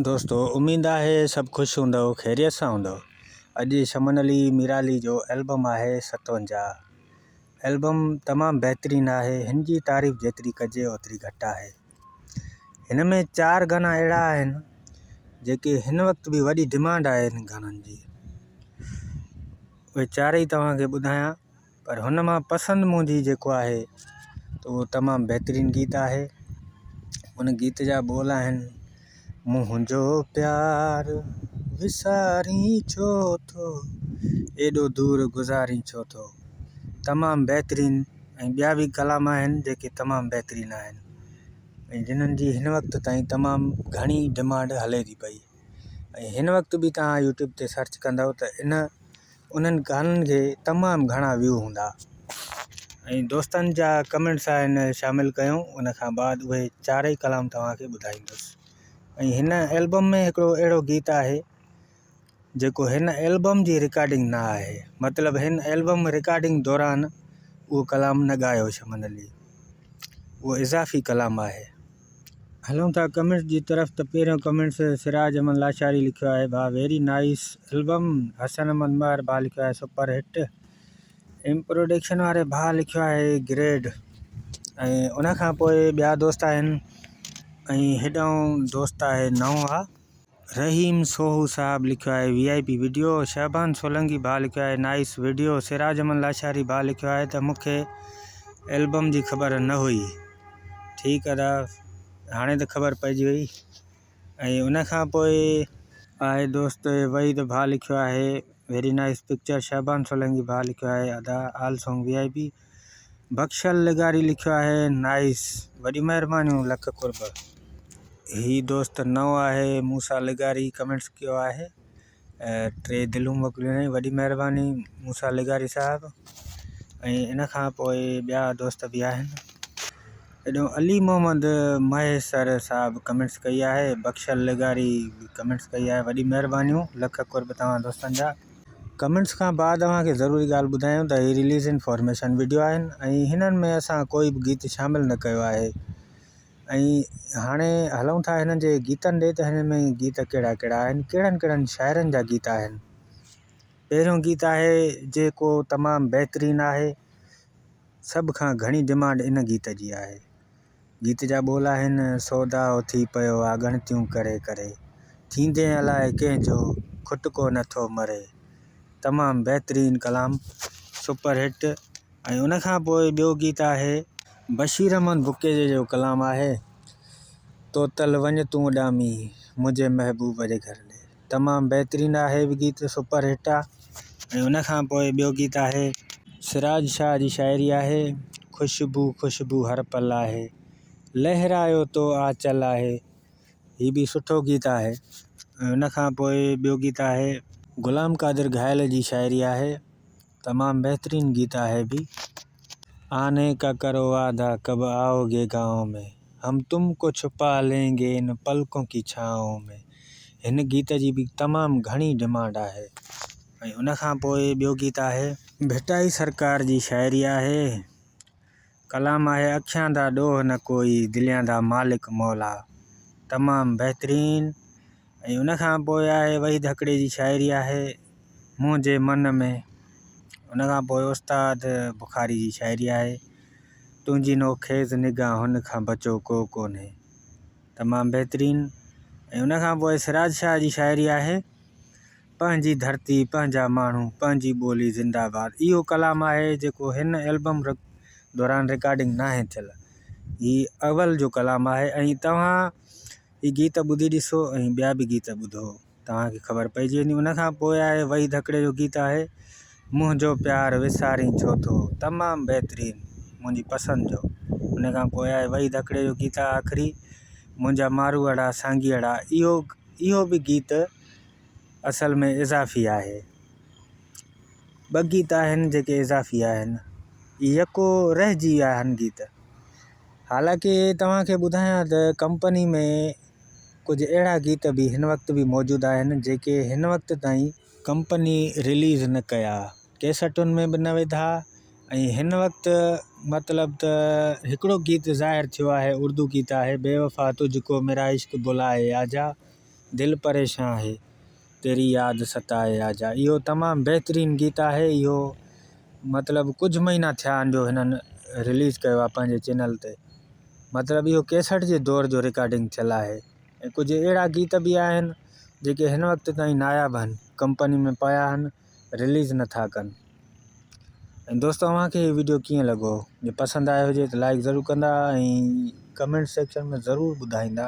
دوستو اميد آهي سڀ خوش هوندؤ خيريت سان هوندؤ اڄ شمن علي ميرالي جو البم آهي 57 البم تمام بهترين آهي هن جي تعريف جيتري ڪجي اوتري گهٽ آهي هن ۾ چار گانا اهڙا آهن جيڪي هن وقت به وڏي ڊمانڊ آهي هن گانن جي اهي چارئي توهان کي ٻڌايان پر هن مان پسند منهنجي جيڪو آهي ته اهو تمام بهترين گيت آهي ان گيت جا ٻول آهن منهنجو پيار وسارين ڇو ٿو ايڏو دور گذارين ڇو ٿو تمام بهترين ۽ ٻيا به ڪلام آهن جيڪي تمام بهترين آهن ۽ جنن جي هن وقت تائين تمام گهڻي ڊمانڊ هلي ٿي پئي ۽ هن وقت به توهان يوٽيوب تي سرچ ڪندؤ ته ان انهن گانن کي تمام گهڻا ويو هوندا ۽ دوستن جا ڪمينٽس آهن شامل ڪيون ان کان بعد اهي چارئي ڪلام توهان کي ٻڌائيندس ۽ هن البم ۾ هڪڙو اهڙو گيت آهي جيڪو هن البم جي رڪارڊنگ نه آهي مطلب هن البم رڪارڊنگ دوران اهو ڪلام نه ڳايو شمن علي اهو اضافي ڪلام آهي. هلون ٿا ڪمينٽس جي طرف ته پهريون ڪمينٽس سراج احمد لاشاري لکيو آهي ڀاء very nice album Hassan Ahmed Mehar ڀاء لکيو آهي سپر هٽ ايم پروڊڪشن واري ڀاء لکيو آهي گريڊ ۽ ان کان پوء ٻيا دوست آهن ۽ هيڏانهن دوست آهي نئون آ رحيم سوهو صاحب لکيو آهي V I P video, Shaban Solangi ڀاء لکيو آهي نائيس وڊيو، سراج احمد لاشاري ڀاء لکيو آهي ته مونکي البم جي خبر نه هئي ٺيڪ ادا هاڻي ته خبر پئجي وئي ۽ ان کان پوء آهي دوست وحيد ڀاء لکيو آهي very nice picture, Shaban Solangi ڀاء لکيو آهي ادا all song V I P, Bakhshal لغاري لکيو آهي نائيس وڏيون مهربانيون لک قرب. هي دوست نئون آهي موسيٰ لغاري ڪمينٽس ڪيو آهي ٽي دلون موڪليون اٿئي وڏي مهرباني موسيٰ لغاري صاحب ۽ ان کان پوء ٻيا دوست به آهن هيڏو علي محمد مهيسر صاحب ڪمينٽس ڪئي آهي بخشل لغاري به ڪمينٽس ڪئي آهي وڏي مهربانيون لک قرب توهان دوستن جا. ڪمينٽس کان بعد اوهان کي ضروري ڳالهه ٻڌايون ته هي رليز انفارميشن وڊيو آهن ۽ هنن ۾ اسان ڪوئي به گيت شامل نه ڪيو آهي ۽ هاڻي هلون ٿا هنن جي گيتن ڏي ته هنن ۾ گيت ڪهڙا ڪهڙا آهن ڪهڙن ڪهڙن شاعرن جا گيت آهن پهريون گيت آهي جيڪو تمام بهترين آهي سڀ کان گهڻي ڊمانڊ ان گيت جي آهي. گيت جا ٻول آهن، سوداء ٿي پيو آ ڳڻتيون ڪري ڪري، ٿيندين الاء ڪنهن جو کٽڪو نه ٿو مري. تمام بهترين ڪلام سپر هٽ ۽ ان کان پوء ٻيو گيت آهي. بشير احمد بڪيجي جو ڪلام آهي، توتل وڃ تون اڏامي منهنجي محبوب جي گهر ڏي. تمام بهترين آهي به گيت سپر هٽ آ ۽ ان کان پوء ٻيو گيت آهي. سراج شاهه جي شاعري آهي، خوشبو خوشبو هر پل آهي، لهرايو تو آچل آهي، هي به سٺو گيت آهي ۽ ان کان پوء ٻيو گيت آهي. غلام قادر گهايل جي شاعري آهي، تمام بهترين گيت آهي به. آني ڪا ڪرو وعده ڪب آئو گي گائون مين هم تم ڪو ڇپا لين گي ان پلڪون ڪي ڇانئون مين هن گيت جي به تمام گهڻي ڊمانڊ آهي ۽ ان کان پوء ٻيو گيت آهي. ڀٽائي سرڪار جي شاعري آهي. ڪلام آهي اکيان دا ڏوهه نه ڪوئي دليان دا مالڪ مولا تمام بهترين ۽ ان کان پوء آهي وحيد هڪڙي جي شاعري آهي منهنجي من ۾ ان کان پوء استاد بخاري جي شاعري آهي تنهنجي نوخيز نگاهن کان بچو ڪو ڪونهي تمام بهترين ۽ ان کان پوء سراج شاهه جي شاعري آهي پنهنجي ڌرتي پنهنجا ماڻهو پنهنجي ٻولي زنده باد اهو ڪلام آهي جيڪو هن البم دوران رڪارڊنگ ناهي ٿيل هي اول جو ڪلام آهي ۽ توهان هي گيت ٻڌي ڏسو ۽ ٻيا به گيت ٻڌو توهان کي خبر پئجي ويندي ان کان پوء آهي وحيد هڪڙي جو گيت آهي منهنجو پيار وسارين ڇو ٿو تمام بهترين منهنجي پسند جو ان کان پوء آهي وحيد هڪڙي جو گيت آهي آخري منهنجا ماروئڙا سانگيئڙا اهو اهو به گيت اصل ۾ اضافي آهي. ٻه گيت آهن جيڪي اضافي آهن. يڪو رهجي ويا آهن گيت. حالانڪه توهان کي ٻڌايان ته ڪمپني ۾ ڪجهه اهڙا گيت به هن وقت به موجود آهن جيڪي هن وقت تائين ڪمپني رليز نه ڪيا، ڪيسٽن ۾ به نه وڌا ۽ هن وقت مطلب ته هڪڙو گيت ظاهر ٿيو آهي اردو گيت آهي بيوفا تجهه ڪو ميرا عشق بلائي آجا. دل پريشان هي تيري ياد ستائي آجا اهو تمام بهترين گيت آهي اهو مطلب ڪجهه مهينا ٿيا آهن جو هنن رليز ڪيو آهي پنهنجي چينل تي مطلب اهو ڪيسٽ جي دور جو رڪارڊنگ ٿيل آهي ۽ ڪجهه اهڙا گيت به آهن جيڪي هن وقت تائين ناياب آهن ڪمپني ۾ پيا آهن رليز نٿا ڪن. ۽ دوستو اوهان کي هي وڊيو ڪيئن لڳو جي پسند آيو هجي ته لائڪ ضرور ڪندا ۽ ڪمينٽ سيڪشن ۾ ضرور ٻڌائيندا.